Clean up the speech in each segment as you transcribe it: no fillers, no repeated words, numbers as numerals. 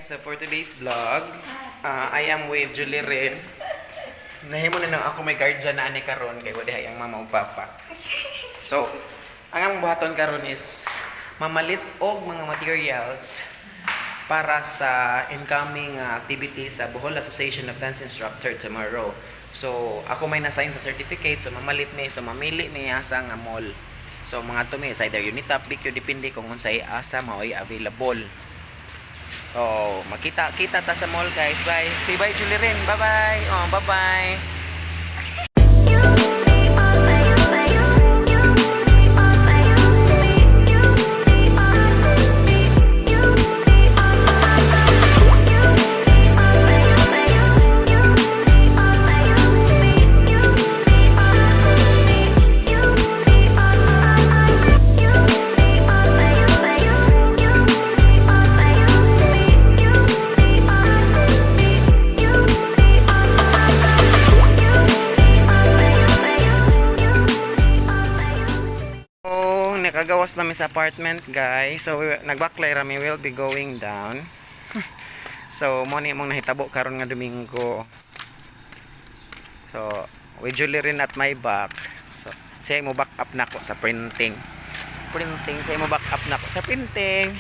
So for today's vlog, I am with Julie Ren. Nahimo na nang ako may guardian na ani karon kay wala ang mama ug papa. So, ang among buhaton karon is mamalit og mga materials para sa incoming activity sa Bohol Association of Dance Instructor tomorrow. So, ako may na-sign sa certificate, so mamalit mi, so mamili mi asa nga mall. So, mga to mi, is either Unitap, BQ, depende kung unsay asa maoy available. Oh, makita kita ta sa mall, guys. Bye. Say bye, Julie Ren. Bye-bye. Oh, bye-bye. So, nakagawas namin sa apartment, guys. So, nagbaklay rami, will be going down. So, mo ni among nahitabo karon nga Domingo. So, with Julie rin at my back. So, siya mo back up nako sa printing. Printing, siya mo back up nako sa printing.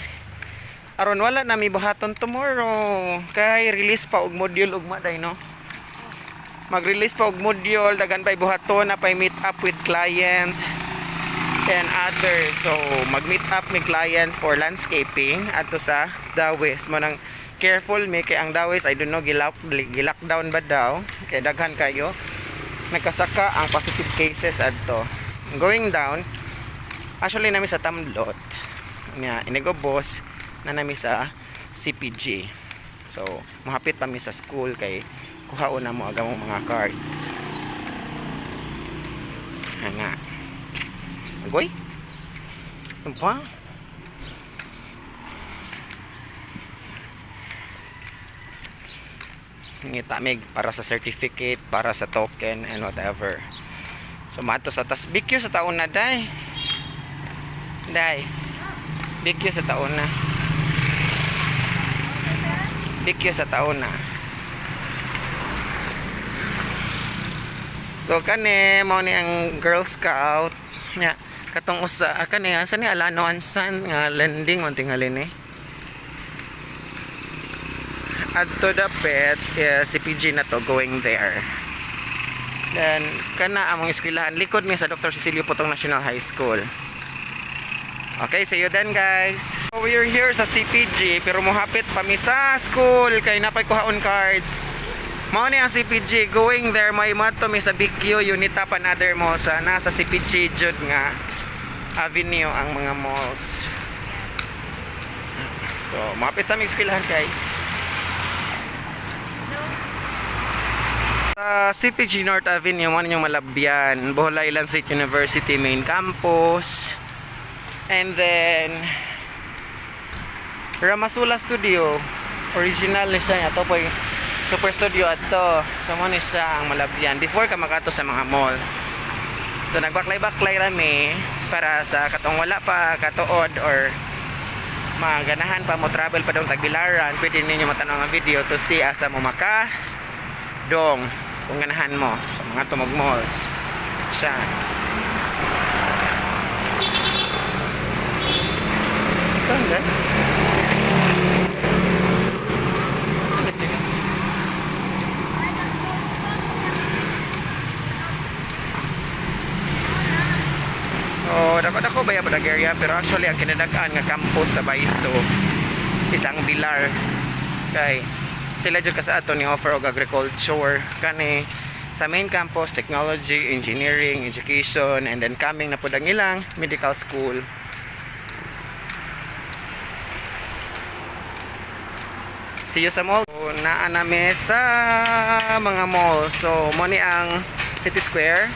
Aron wala na mi buhaton tomorrow. Kay release pa og module ugma day, no. Mag-release pa og module, daghan pay buhaton na pay meet up with client and others. So, mag-meet up mi client for landscaping adto sa Dawis. Mo nang careful mi kay ang Dawis, I don't know, gilockdown ba daw kay daghan kayo. Nagkasaka ang positive cases adto. Going down, actually nami sa Tamblot. Nya inigobos na nami sa CPG. So, mahapit pa mi sa school kay kuhaon na mo aga mo mga cards. Hanga. Agoy? Ano pa? Ngita mig para sa certificate, para sa token, and whatever. So, mato sa tas BQ sa taon na, day. Day. BQ sa taon na. BQ sa taon na. So kani mao ni ang Girl Scout. Nya katong usa kani asa ni Alano Ansan nga landing man tingali ni. Adto dapet CPG na to going there. Then kana among eskwelahan likod mi sa Dr. Cecilio Potong National High School. Okay, see you then, guys. So, we're here sa CPG pero mohapit pa mi sa school kay napay kuhaon cards. Mao ni ang CPG going there may mato mi sa BQ Unitap another mall sa nasa CPG jud nga avenue ang mga malls. So, mohapit sa aming eskwelahan, guys. Sa CPG North Avenue, mo ninyong malabyan, Bohol Island State University main campus. And then Ramasula Studio, original ni siya to po super studio ato. So mo ni siya ang malabyan before ka makato sa mga mall. So nagbaklay-baklay rami para sa katong wala pa katuod or maganahan pa mo travel pa dong Tagbilaran, pwede ninyo matanaw ang video to see asa mo maka dong kung ganahan mo sa mga tumog malls siya. Ito, hindi? Sige. Oh, dapat ako ba yung area pero actually ang kinadag-an nga campus sa Baiso is ang Bilar. Kay sila jud ka sa ato ni offer og agriculture kani sa main campus, technology, engineering, education, and then coming na pud ang ilang medical school. See you sa mall. So, naa nami sa mga mall. So, mo ni ang City Square.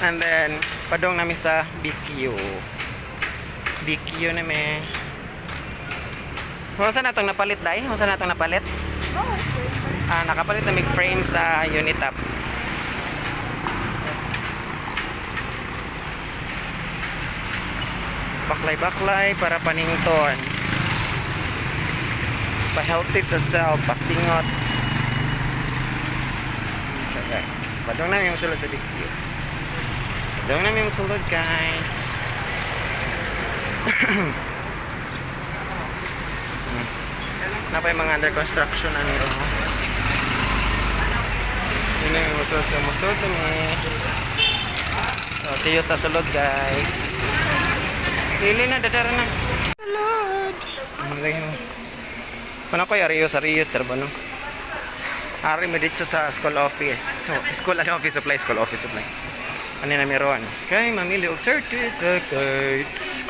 And then, padong nami sa BQ. BQ nami. Kung saan natong napalit, day? Kung saan natong napalit? Ah, nakapalit na mig frame sa Unitap. Baklay-baklay para panington. Pa-healthy sa self, pasingot. So guys, padong namin yung sulod sa BigQ. Padong namin yung sulod, guys. Naa pa yung mga under construction ani, oh. Yun na yung musulod sa musulod kami. So, see you sa sulod, guys. Dili na, dadara na. Sulod! Ano lang yun? Ano ko, Arios, Arios, terba no? Ari mo dito sa school office. So, school ano, office supply, school office supply. Ano na meron? Kay mamili og certificates.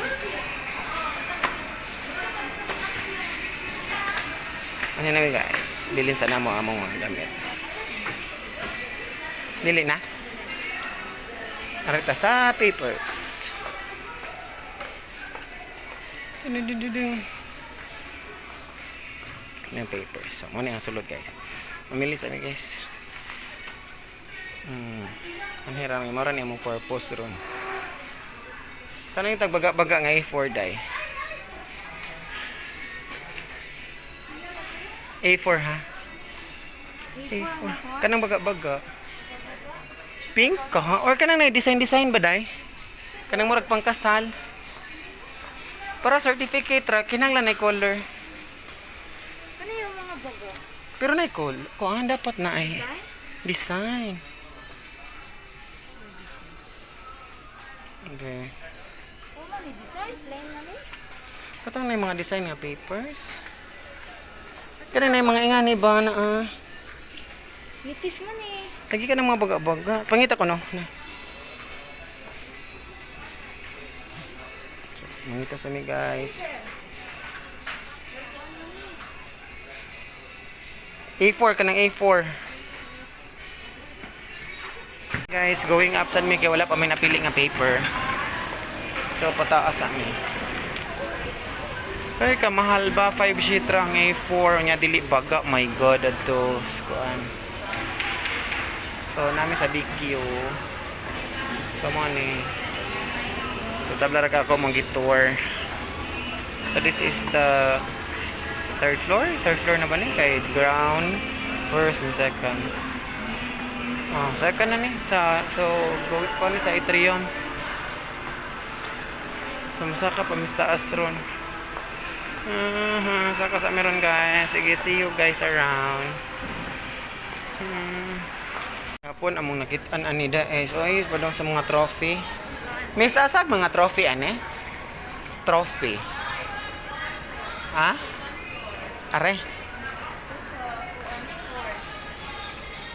Ano na, guys? Bilin sa namo among mga gamit. Dili na. Arita sa papers. Ding. Ano yung papers? So, muna ang sulod, guys. Mamili sa mi, guys. Ang hirami. Mara niya mong purpose ron. Tanong yung tagbaga-baga nga A4 day. A4 ha? A4. Kanang baga-baga. Pink ka ha? Or kanang na design-design ba day? Kanang murag pangkasal. Para certificate ra, kinahanglan na color. Ano yung mga bago? Pero na color. Kuan dapat na ay design. Okay. Wala ni design, plain na ni. Katong na yung mga design nga papers. Kana na yung mga ingani ba na ah. Nipis man eh. Lagi ka ng mga baga-baga. Pangita ko no. Na. So, mangita sa mi, guys. A4 ka ng A4. Guys, going up sa mi kay wala pa may napili nga paper. So pataas sa mi. Ay, kamahal ba? 5 sheet ra ang A4 nya dili baga. My God, adto kuan. So nami sa BigQ. So mo ni. So tabla ra ka ako mong tour. So this is the third floor. Third floor na ba ni? Kay ground, first and second. Oh, second na ni. Sa so go ko ni sa atrium. So musaka pa mis taas ron. Saka sa meron, guys. Sige, see you guys around. Hapon among nakitaan anida eh. So ay padong sa mga trophy. Miss, asag mga trophy ane? Trophy. Ha? Are?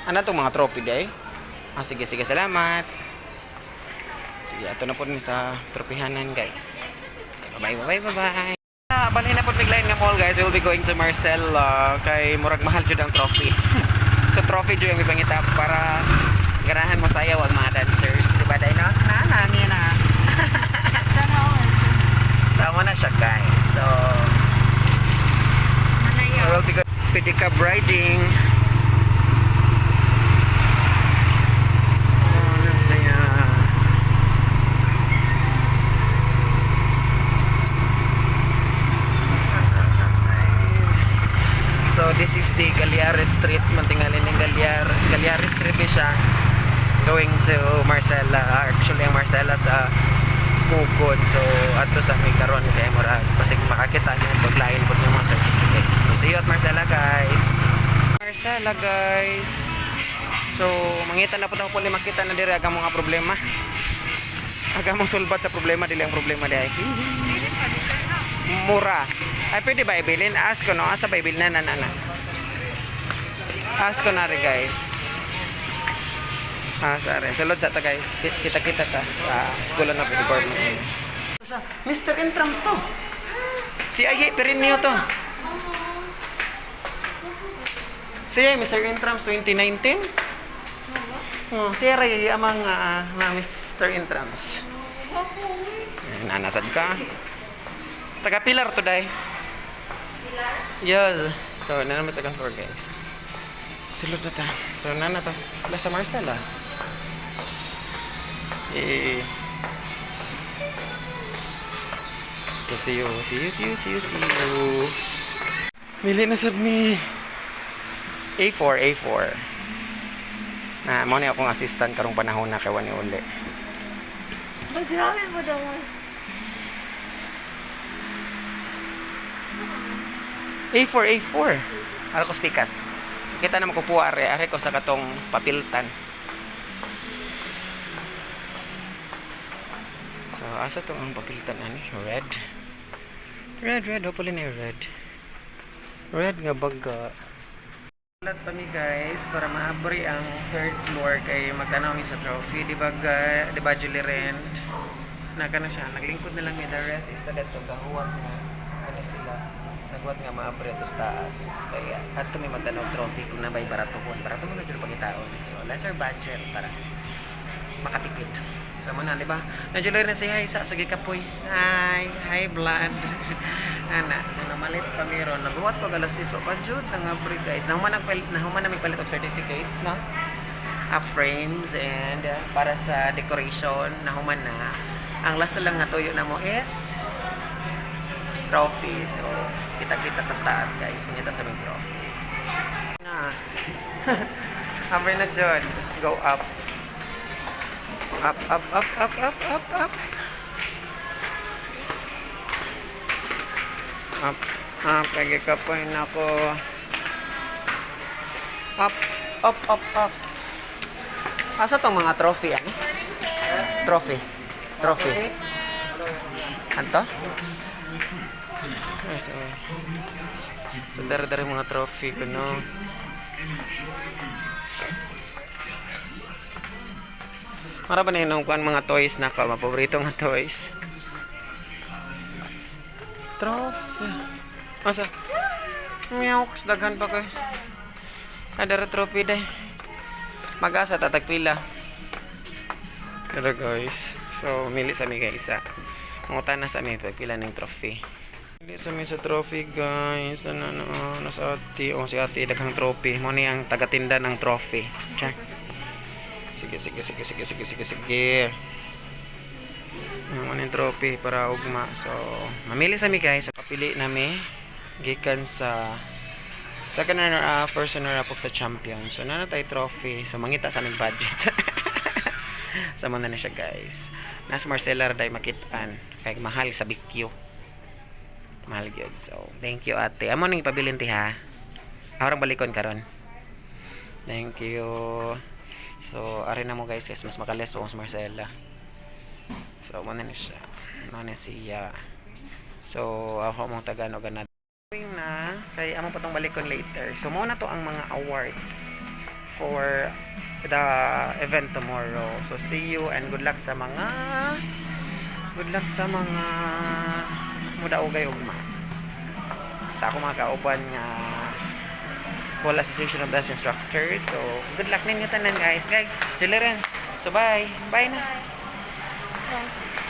Ano tong mga trophy day? Ah, sige, sige, salamat. Sige, ato na po ni sa tropihanan, guys. Bye, bye, bye, bye. Ah, balhin na po miglain nga mall, guys. We'll be going to Marcela kay murag mahal jud ang trophy. So trophy jud yung ipangita para ganahan mo sayaw ang mga dancers, di ba, Day, no? Na, na, na. Sana all. Sama na siya, guys. So, Manaya. we'll be going pedicab riding. Oh, nasaya. So this is the Gallares Street, mantingalin ng Gallares Street ni siya. Going to Marcela. Actually, ang Marcela sa Pugod. So ato sa may karon kay murag basig makakita niyo paglain pud yung mga certificate. So see you at Marcela, guys. Marcela, guys. So mangita na pud ako ni makita na diri aga mga problema. Aga mong sulbat sa problema dili ang problema dai. Mura. Ay, pwede ba ibilin? Ask ko no, asa ba ibilin na na na na. Ask ko na rin, guys. Ah, sorry. Sulod sa ta, guys. Kita-kita ta sa school na po si Gordon. Mr. Intrams to. Si Aye, Perinio to. Si Aye, Mr. Intrams 2019. Oh, si Ray, amang na Mr. Intrams. Nanasad ka. Taga Pilar to, day. Pilar? Yes. So, na naman second floor, guys. Sulod na ta. So, nana, tas Plaza Marcela. Eh. So, see you, see you, see you, see you, see you. Mili na sad mi. A4, A4. Na, mao ni akong assistant karong panahon na kay wani uli. Ba, grabe mo daw. A4, A4. Ara ko speakers. Kita na makupuha are, are ko sa katong papiltan. So, asa tong ang papiltan ani? Red. Red, red. Hopefully na red. Red nga baga. Lat pa mi, guys, para maabri ang third floor kay magtanaw mi sa trophy, di ba ga, di ba, Julie Rend? Naka na siya, naglingkod na lang mi. The rest is taga to gahuwat nga ano sila. Naghuwat nga maabri ato sa taas. Kaya adto mi magtanaw trophy kung nabay baratuhon. Baratuhon na jud pagitaon. So lesser budget para makatipid. So mo na, di ba? Na Julie Rend, say hi sa gikapoy. Hi, hi blood. Ana, so namalit pa mi ron. Naghuwat pag alas 10 pa jud nangabri, guys. Nahuman na magpalit og certificates, no? Frames and para sa decoration, nahuman na. Ang last na lang nga tuyo na mo is trophy. So, kita-kita tas taas, guys. Mangita sa aming trophy. Na. Amber na John. Go up. Up, up, up, up, up, up, up. Up, up. Kaya kapoy na ako. Up, up, up, up. Asa tong mga trophy, ano? Trophy. Trophy. Anto? Ay, so, so dara-dara yung mga trophy ko, no? Mara ba na yun ang kuan mga toys na ko? Mga paborito nga toys. Trophy. Asa? Meow, daghan pa ko. Adara trophy day. Mag-asa tatagpila. Pero guys, so mili sa mi guys sa. Mangutan na sa mi pagpila ng trophy. Mili sa mi sa trophy, guys. Ano ano ano sa ate, oh si ate daghang trophy. Mo ni ang tagatinda ng trophy. Char. Sige sige sige sige sige sige sige. Ang ano yung trophy para ugma. So, mamili sa mi, guys. So, kapili nami gikan sa second runner up, first runner up ug sa champion. So, na tayo trophy. So, mangita sa aming budget. Sa na na siya, guys. Nas Marcela day makitaan. Kay mahal sa BQ. Mahal gyud. So, thank you, ate. Amo ning ipabilin ti ha. Arang balikon karon. Thank you. So, ari na mo, guys, guys mas makales po sa Marcela. So, mo na ni siya. Mo na siya. So, ako mong taga-no ganad na kay amo pa tong balikon later. So mo na to ang mga awards for the event tomorrow. So see you and good luck sa mga mudaogay ugma. Sa ako mga kauban nga Wall Association of Best Instructors. So good luck ninyo tanan, guys. Guys, dili rin. So bye. Bye na. Bye.